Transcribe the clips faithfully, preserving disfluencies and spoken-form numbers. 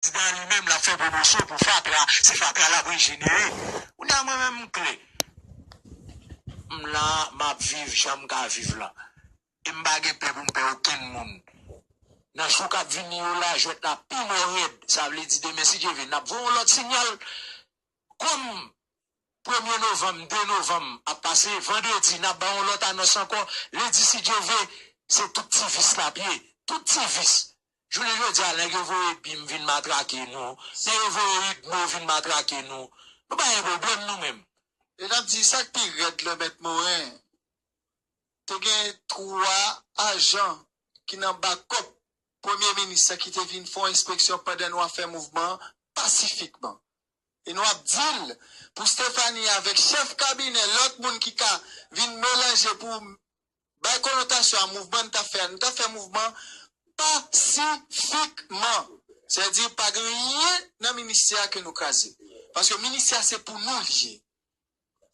Prezidan an li menm, l ap fè pwomosyon pou fatra, se fatra l ap rejenere. Kounye a, mwen menm, m klè. M la, m ap viv jan m ka viv la. E m pa gen pè pou m pè okenn moun. Nan jou k ap vini yo la, jwèt la pi mò rèd. Sa vle di demen, si Dye vle, n ap voye yon lòt sinyal. Kòm premye novanm, de novanm ap pase, vandredi, n ap ba yon lòt anons ankò. Lendi, si Dye vle, se tout ti vis l ap ye. Tout ti vis. Jounen jodi a, nèg yo voye bim vin matrake nou. Nèg yo voye idmo vin matrake nou. Nou pa gen pwoblèm nou menm. E n ap di sa k pi rèd lan, Mèt Moren. Te gen twa ajan ki nan bakòp premye minis lan ki te vin fè yon enspeksyon pandan nou ap fè mouvman pasifikman. E nou ap di l pou Stephanie avèk chèf kabinè, lòt moun ki ka vin melanje pou bay konotasyon a mouvman n t ap fè a. Nou t ap fè mouvman pasifikman. Sa vle di pa gen anyen nan ministè a ke nou kraze. Paske ministè a se pou nou li ye.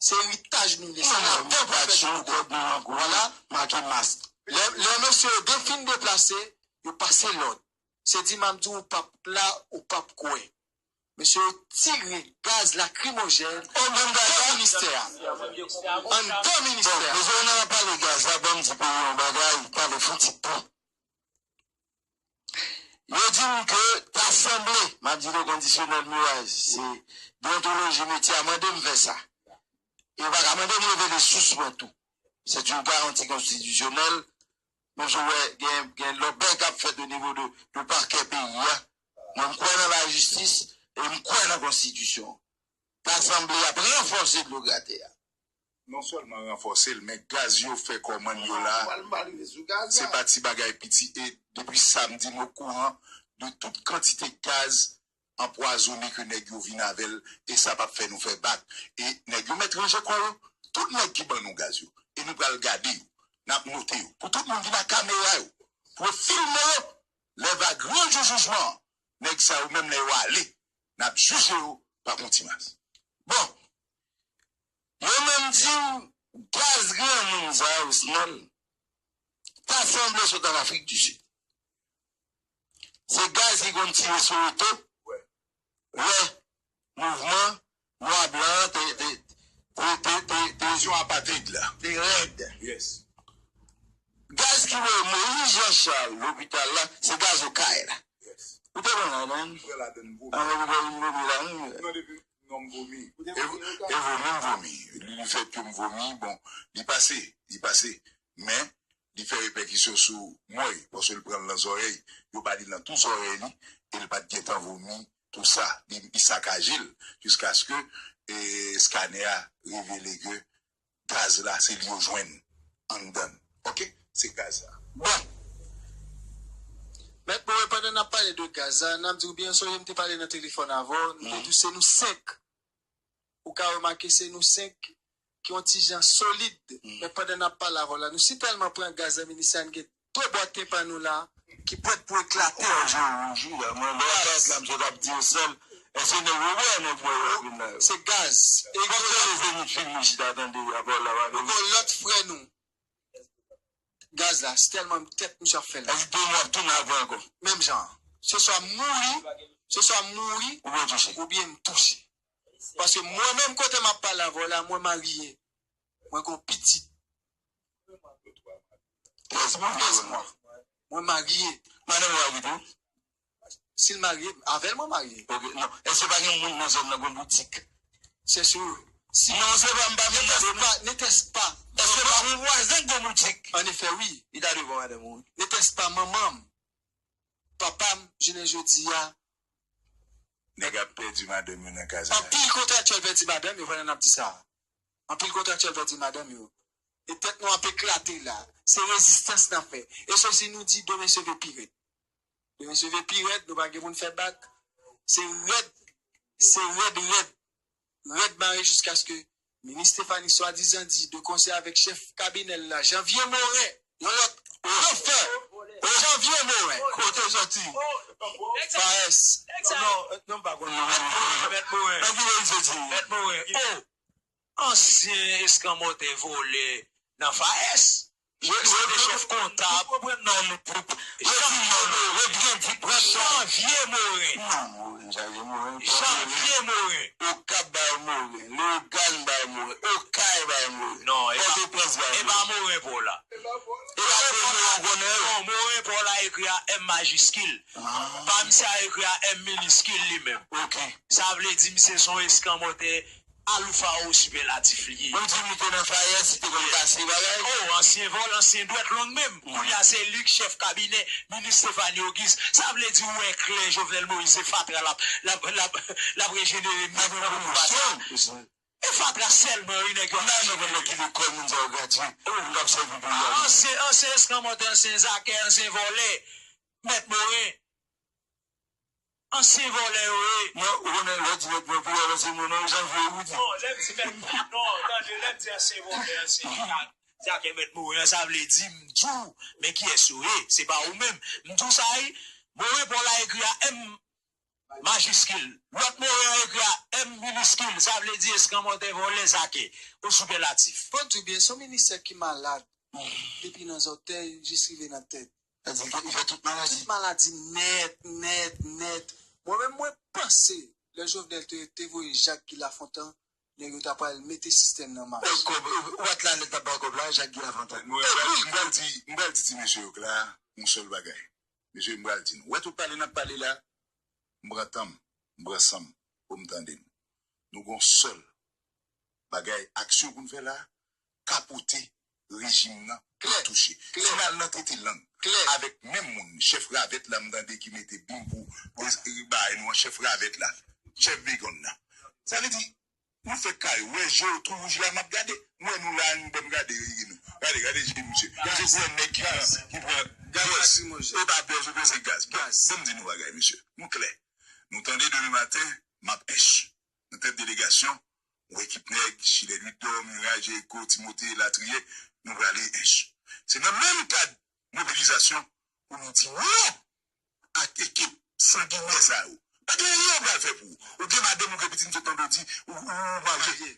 Se eritaj nou li ye. Se ladan pou fè nou. Vwala. Make mask. Lè, lè mesye yo de-, fin deplase, yo pase lòd. Se di m ap di w, ou p ap la, ou p ap kwè. Mesye yo tire gaz lakrimojèn anndan ministè a. Anndan ministè a. Bon, mesye yo nan pale gaz la, ban m di peyi yon bagay, pale fouti tan. Yo di m ke ta sanble, m ap di l o kondisyonèl miraj, se deontoloji metye a mande m fè sa. E yo pa ka mande m revele sous mwen tou. C'est une garantie constitutionnelle. Bon, je wè gen, gen lòt bagay k ap fèt o nivo de, de pakè peyi a. Mwen, m kwè nan lajistis e m kwè nan konstitisyon. Ta sanble y ap ranfòse dlo gratè a. Non sèlman ranfòse l, men gaz yo fè kòmann yo la, se pa ti bagay piti. E depi samdi, m okouran de tout kantite gaz anpwazonnen ke nèg yo vin avè l, e sa p ap fè nou fè bak. E nèg yo mèt ranje kò yo, tout nèg ki ban nou gaz yo. E nou pral gade yo, n ap note yo. Pou tout moun vin ak kamera yo, pou yo filme yo, lè va gran jou jijman an, nèg sa yo menm lè yo ale, n ap jije yo pa kontimas. Bon, yo menm di w gaz granmoun sa yo, Osnel, ta sanble sot an Afrik di Sid. Se gaz ki konn tire Soweto. Lè mouvman nwa blan an te, te, te, te, te, te, vizyon apatrid la, te rèd. Yes. Gaz ki voye Moyiz Jan Chal lopital la, se gaz Okay la. Yes. Ou te pran ladann? Mwen ladann vomi. Anvan ou te vin vomi la, wi. Non, depi non, m vomi. E, e vomi, m vomi. Li, li fèt ke m vomi, bon, li pase, li pase. Men, li fè repèkisyon sou mwen, paske l pran l nan zòrèy, yo ba li nan tou zòrèy li, e l pa t gentan vomi, tou sa, li, li sakaje l, jiskaske, e, skanè a revele ke gaz la, se li yo jwenn anndan l. Oke? Se gaz la. Bon. Mèt Moren, pandan n ap pale de gaz la, n ap di w byen sonje m te pale nan telefòn avè w, nou te di w se nou senk. Ou ka remake se nou senk ki yon ti jan solid. Men pandan n ap pale avè w la, nou si tèlman pran gaz nan ministè a, n gen de bwat tenpan nou la ki prèt pou eklate. Kou a je wouj wi la, mwen lè gaz la, m sot ap di yo sèl, èske nèg yo wè nèg mwen yo ap vin la yo? Se gaz. E gaz la, yo vini fini chita tande rapò la, pa vini. Gon lòt frè nou. Gaz la, se tèlman tèt misye ap fè l. Èske de mwa ap tounen avè ankò? Menm jan. Se swa m mouri, se swa m mouri, oubyen m touche. Paske mwen menm kote m ap pale avè w la, mwen marye. Mwen gon pitit. Trèz mwa. Trèz mwa. Mwen marye. Madanm ou marye tou? Si l marye, avè l mwen marye. Ok, non. Èske pa gen moun nan zòn nan gon boutik? Se sou. Si non, se pa m pa vin la. N'était-ce pas, n'était-ce pas. Èske pa gon vwazen k gon boutik? An efè, wi. Li ta devan madanm ou, wi. N'était-ce pas manman m, papa m, jounen jodi a. Nèg ap pèdi madanm yo nan kaz la. Anpil kontraktyèl pèdi madanm yo pandan n ap di sa. Anpil kontraktyèl pèdi madanm yo. E tèt nou ap eklate la. Se rezistans n ap fè. E se si nou di demen se vle pi rèd. Demen se vle pi rèd, nou pa gen pou n fè bak. Se rèd, se rèd, rèd. Rèd mare jiskaske Minis Stephanie swadizan di de konsè avèk chèf kabinè l la, Janvier Morin, yon lòt blofè, Janvier Morin. Kote w soti? Faes. Non, non, m pa konn non. Mèt Morin. Nan ki peyi w soti? Mèt Morin. Oh! Ansyen eskanmòtè vòlè nan Faes. Li te chèf kontab. Janvye Moren. Janvye Moren. Janvye Moren. Okap ba yo Moren. Leyogàn ba yo Moren. Okay ba yo Moren. Non, e pa Moren pa w la. E pa Moren pa w la. Non, Moren pa w la ekri a M majiskil. Pa misye a ekri a M miniskil li menm. Sa vle di misye se yon eskanmòtè aloufa ou sipèlatif li ye. Ou di m li te nan FAES, li te konn kase bagay? Oh, ansyen vòlè, ansyen dwèt long menm. Kounye a se li k chèf kabinè minis Stéphanie Auguste. Sa vle di ou wè klè Jovenel Moïse se fatra l ap, l ap, l ap, l ap rejenere menm nan pouvwa sa. E fatra sèlman wi nèg yo ap rejenere. Nan ki lekòl moun sa yo gradye? Moun k ap sèvi peyi a. Ansyen, ansyen eskanmòtè, ansyen zakè, ansyen vòlè. Mèt Moren. Ansyen vòlè yo ye. Non, ou konnen lè w di nèg mwen pou yo, se moun nan Janvye ou di. Non, lè m di mèt, non, tande, lè m di ansyen vòlè, ansyen zakè, mèt Moren, sa vle di m di w, men kiyès yo ye, se pa ou menm. M di w sa wi, Moren pa w la ekri a M majiskil. Lòt Moren an ekri a M miniskil, sa vle di eskanmòtè, vòlè, zakè, o sipèlatif. Fò n di w byen, se yon ministè ki malad, depi nan zòtèy jis rive nan tèt. Sa di li fè tout maladi. Tout maladi nèt, nèt, nèt. Mwen menm, mwen panse, lè Jovenel te, te voye Jak Gi Lafontan, nèg yo ta pral mete sistèm nan mach. Kòb, ou pa t la lè l t ap bay kòb la, Jak Gi Lafontan. Mwen, m pral di, m pral di ti mesye yo la, yon sèl bagay. Mesye, m pral di nou. Wè tout pale n ap pale la, m pran tan m, m pran san m, pou m tande nou. Nou gon sèl bagay, aksyon pou n fè la, kapote rejim nan, touche. Si n al nan tete lang, avèk menm moun, chèf ravèt la, m tande ki mete bim pou, pou bay nou an, chèf ravèt la, chèf begonn nan. Sa vle di, nou fè kay, wè je w tou wouj la, m ap gade, m wè nou la, nou ban m gade, gade, gade je misye. Misye se yon nèg ki pran, ki pran, gaz lakrimojèn. E pa bèj, ou se gaz. Bon, ban m di nou bagay, mesye, nou klè. Nou tande demen maten, m ap ench. Nan tèt delegasyon, yon ekip nèg, Chilè Luit Dò, Miray, Jeyiko, Timote, elatriye, nou prale ench. Se nan menm kad mobilizasyon pou nou di non ak ekip sanginè sa yo. Pa gen anyen yo pral fè pou ou. Ou gen madanm, ou gen pitit, m sot tande w di ou, ou, ou marye.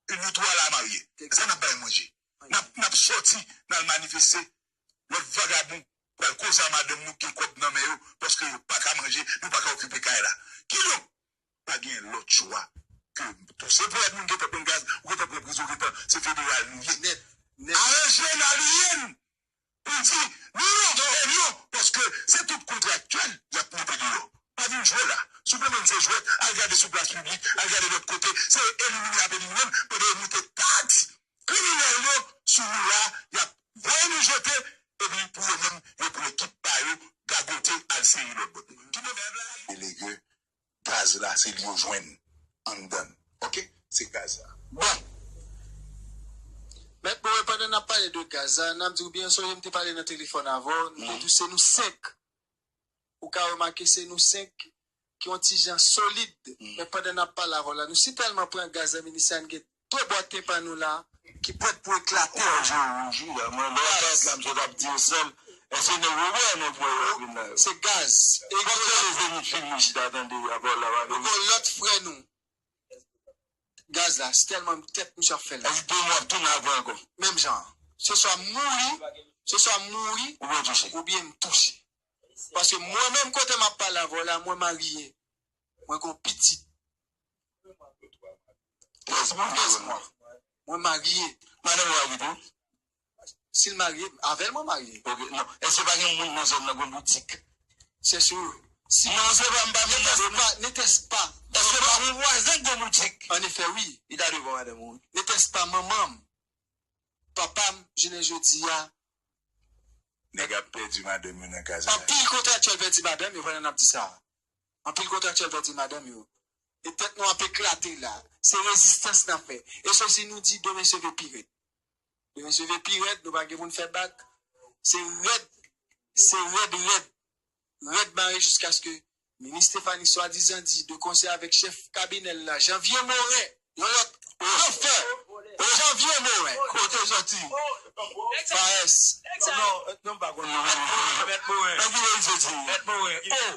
E nou twa la marye. Sa n ap bay manje. N ap, n ap sòti, n al manifeste. Lòt vagabon pral koze a madanm nou ki gen kòb nan men yo, paske yo pa ka manje, yo pa ka okipe kay la. Kidonk, pa gen lòt chwa ke touse ponyèt moun gentan pran gaz, ou gentan pran prizon, ou gentan, se federal nou ye. Nèt, nèt. Aranje n, aliyen n pou n di non e non, paske se tout kontraktyèl y ap mete deyò. Pa vin jwe la. Si w konprann se jwèt, al gade sou plas piblik, al gade lòt kote, se elimine y ap elimine n, pandan yo mete kat kriminèl yo sou nou la, y ap voye nou jete, epi pou yo menm, yo pran ekip pa yo, gagote, al sere lòt bò. Ki pwoblèm la? Delege gaz la, se li yo jwenn anndan. Oke? Se gaz la. Bon. Mèt Moren, pandan n ap pale de gaz la, n ap di w byen sonje m te pale nan telefòn avè w, m te di w se nou senk. Ou ka remake se nou senk ki yon ti jan solid. Men pandan n ap pale avè w la, nou si tèlman pran gaz nan minis la, n gen de bwat tenpan nou la ki prèt pou eklate. Mwen je wouj wi la, mwen lè w tèt la, m sot ap di yon sèl, èske nèg yo wè nan pwen yo vin la yo? Se gaz. E fòk se leve nou fini chita tande apòl la pa vini. Nou gon lòt frè nou. Gaz la, se tèlman tèt misye ap fè l la. Èske de mwa ap tounen avè ankò? Menm jan an. Se swa m mouri, se swa m mouri, oubyen m touche. Paske mwen menm kote m ap pale avè w la, mwen marye. Mwen gon pitit. Trèz mwa. Trèz mwa. Mwen marye. Madanm ou marye tou? Si l marye, avè l mwen marye. Ok, non. Èske pa gen moun nan zòn nan gon boutik? Se sou. Si non, se pa, m pa vin nan zòn nan. N'était-ce pas. Èske pa gon vwazen k gon boutik? An efè, wi. Li ta devan madanm ou wi. N'était-ce pas manman m, papa m, jounen jodi a. Nèg ap pèdi madanm yo nan kaz la. Anpil kontraktyèl pèdi madanm yo pandan n ap di sa a. Anpil kontraktyèl pèdi madanm yo. E tèt nou ap eklate la. Se rezistans n ap fè. E se si nou di demen se vle pi rèd. Demen se vle pi rèd, nou pa gen pou n fè bak. Se rèd, se rèd, rèd. Rèd mare jiskaske minis Stephanie swadizan di de konsè avèk chèf kabinè l la, Janvye Moren, yon lòt refè, Janvye Moren. Kote w soti? Faes. Non, non, m pa konn non. Mèt Moren. Nan ki peyi w soti? Mèt Moren. Oh!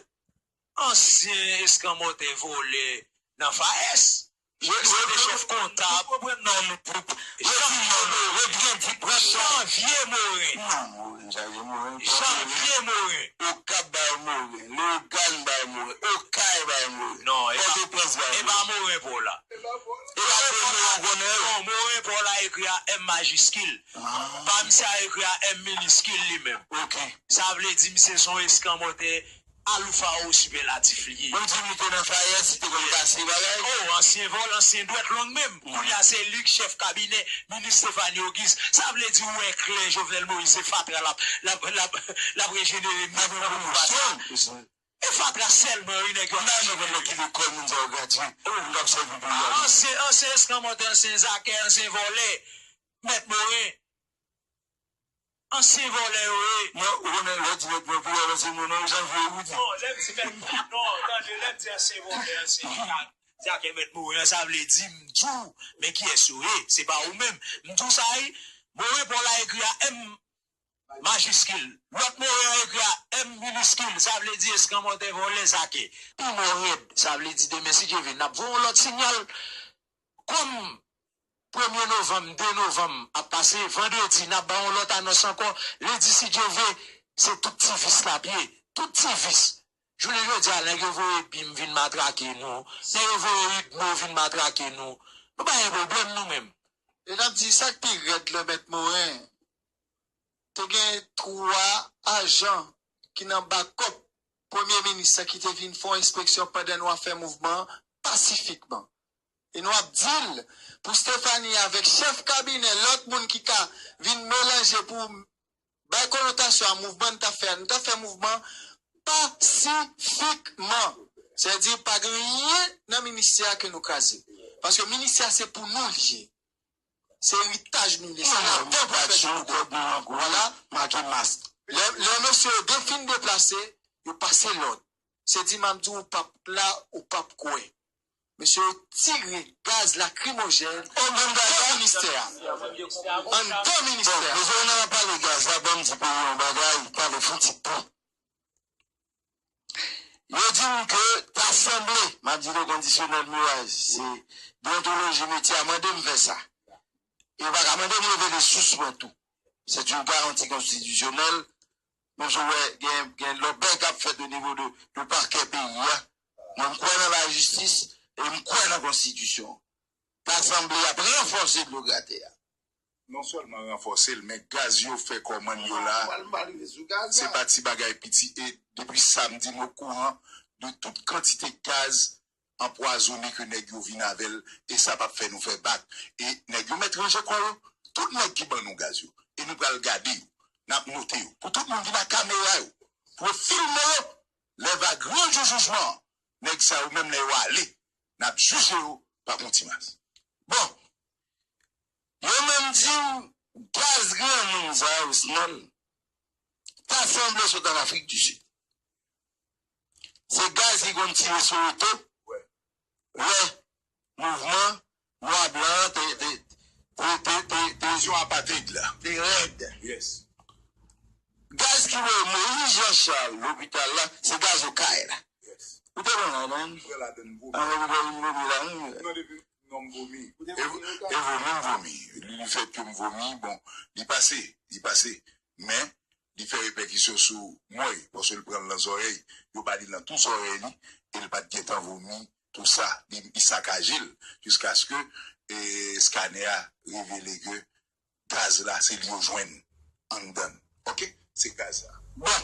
Ansyen eskanmòtè vòlè nan Faes. Li se te chèf kontab. Janvye Morin. Janvye Morin. Janvye Morin. Okap bay Morin. Leyogàn bay Morin. Okay bay Morin. Non, e pa Morin pa w la. E pa Morin pa w la. Non, Morin pa w la ekri a M majiskil. Pa misye a ekri a M miniskil li menm. Sa vle di misye se yon eskanmòtè aloufa o sipèlatif li ye. Ou di li te nan fayès, li te konn kase bagay? Oh, ansyen vòlè, ansyen dwèt long menm. Kounye a se li k chèf kabinè minis Stéphanie Auguste. Sa vle di ou wè klè Jovenel Moïse se fatra l ap, l ap, l ap, l ap rejenere menm nan pouvwa sa. E fatra sèlman wi nèg yo ap chire. Nan nou konn nan ki lekòl moun sa yo gradye. Moun k ap sèvi peyi a. Ansyen, ansyen eskanmòtè, ansyen zakè, ansyen vòlè. Mèt Morin. Ansyen vòlè yo ye. Non, ou konnen lè w di nèg nan peyi a, se moun nan janvye ou di. Non, lè m di mèt, non, tande, lè m di ansyen vòlè, ansyen zakè mèt Morin an, sa vle di m di w, men kiyès yo ye, se pa ou menm. M di w sa wi, Morin pa w la ekri a M majiskil. Lòt Morin an ekri a M miniskil, sa vle di eskanmòtè vòlè zakè. Pi mò rèd, sa vle di demen si Dye vle, n ap voye yon lòt sinyal. Kòm premye novanm, de novanm ap pase, vandredi, n ap ba yon lòt anons ankò. Lendi, si Dye vle, se tout ti vis l ap ye. Tout ti vis. Jounen jodi a, nèg yo voye bim vin matrake nou. Nèg yo voye idmo vin matrake nou. Nou pa gen pwoblèm nou menm. E n ap di sa k pi rèd lan, Mèt Morin. Te gen twa ajan ki nan bakòp premye minis lan ki te vin fè yon enspeksyon pandan nou ap fè mouvman pasifikman. E nou ap di l pou Stephanie avèk chèf kabinè, lòt moun ki ka vin melanje pou bay konotasyon a mouvman n t ap fè a. Nou t ap fè mouvman pasifikman. Sèdi pa gen anyen nan ministè a ke nou kraze. Paske ministè a se pou nou li ye. Se eritaj nou li ye. Se ladan pou fè nou. Vwala. Lè, lè mesye yo de fin deplase, yo pase lòd. Se di m ap di w, ou p ap la, ou p ap kwè. Mesye yo tire gaz lakrimojèn anndan ministè a. Anndan ministè a. Bon, mesye yo nan pale gaz la, ban m di peyi yon bagay, pale fouti pou. Yo di m ke ta sanble, m ap di l o kondisyonèl miraj, se deontoloji metye a mande m fè sa. E yo pa ka mande m revele sous mwen tou. C'est une garantie constitutionnelle. Bon, je wè gen, gen lòt bagay k ap fèt o nivo de, de pakè peyi a. Mwen, m kwè nan lajistis e m kwè nan konstitisyon. Lasanble ap ranfòse dlo gratè a. Non sèlman ranfòse l, men gaz yo fè kòmann yo la, se pa ti bagay piti. E depi samdi, m okouran de tout kantite gaz anpwazonnen ke nèg yo vin avè l, e sa p ap fè nou fè bak. E nèg yo mèt ranje kò yo, tout nèg ki ban nou gaz yo. E nou pral gade yo, n ap note yo. Pou tout moun ki nan kamera yo, pou yo filme yo, lè va gran jou jijman an, nèg sa yo menm lè yo ale, n ap jije yo pa kontimas. Bon, yo menm di m gaz granmoun sa yo, Osnel, ta sanble sot an Afrik di Sid. Se gaz ki konn tire Soweto lè mouvman nwa blan an te, te, te, te, te, te, vizyon apatrid la, te rèd. Yes. Gaz ki voye Moïse Jean Charles lopital la, se gaz Okay la. Yes. Ou te pran ladann? Mwen pran ladann, m vomi. Ah, ou te vomi la, wi. Non, depi non, m vomi. Ou te vomi, e vomi, m vomi. Li, li fè ke m vomi, bon, li pase, li pase. Men, li fè repèkisyon sou mwen, paske l pran l nan zòrèy, yo ba li nan tou zòrèy li, e l pa t gentan vomi, tou sa, li, li sakaje l, jiskaske, e, skanè a revele ke gaz la, se li yo jwenn anndan l. Oke? Se gaz la. Bon.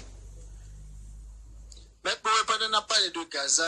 Mèt Morin, pandan n ap pale de gaz la,